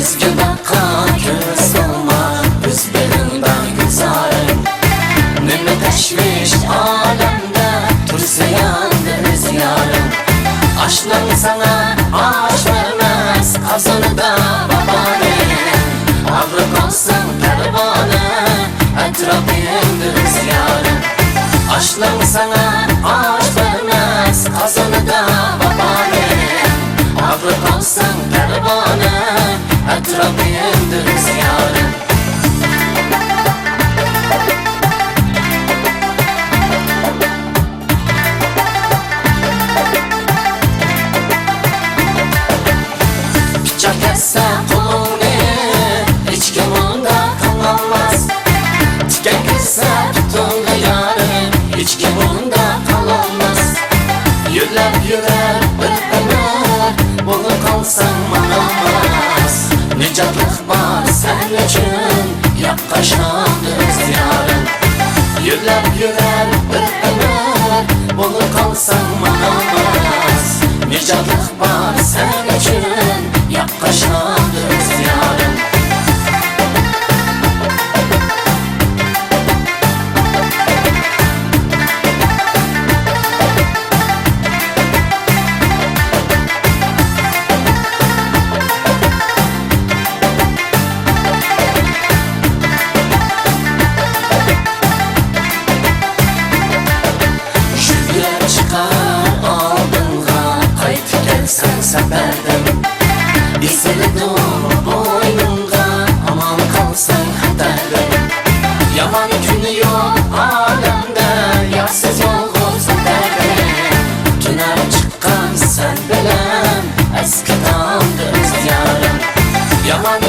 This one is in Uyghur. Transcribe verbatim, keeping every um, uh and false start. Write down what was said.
ئىزگىلىققا كۆز سالما، ئۆز بېغىڭدا گۈلزارىڭ. نېمە تەشۋىش ئالەمدە، تۇرسا ياندا ئۆز يارىڭ. ئاشناڭ ساڭا ئاش بەرمەس، قازىنىدا ۋاپانى. ئاغرىپ قالساڭ پەرۋانە، ئەتراپىڭدا ئۆز يارىڭ. ئاشناڭ ساڭا ئاش بەرمەس، قازىنىدا ۋاپانى. ئاغرىپ قالساڭ پەرۋانە، ئەتراپىڭدا ئۆز يارىڭ. پىچاق كەسسە قولۇڭنى، ھېچكىم ئۇندا قىلالماس. تىكەن كەسسە پۇتۇڭغا يارىم، ھېچكىم ئۇندا قالالماس. يۆلەپ يۈرەر بىر ئۆمۈر، بولۇپ قالساڭ ماڭا ماس. نىجاتلىق بار سەن ئۈچۈن، ياققان شامدا ئۆز يارىڭ. يۆلەپ يۈرەر بىر ئۆمۈر، بولۇپ قالساڭ ماڭا ماس. نىجاتلىق بار سەن ئۈچۈن، ياققان شامدا ئۆز يارىڭ. يۈگۈرۈپ چىقار ئالدىڭغا، قايتىپ كەلسەڭ سەپەردىن. ئېسىلىدۇ بوينۇڭغا، ئامان قالساڭ خەتەردىن. يامان كۈنى يوق ئالەمدە، يارسىز يالغۇز ئۆتەردىن. تۈنەپ چىققان سەن بىلەن، ئەسكى تامدا ئۆز يارىڭ. يامان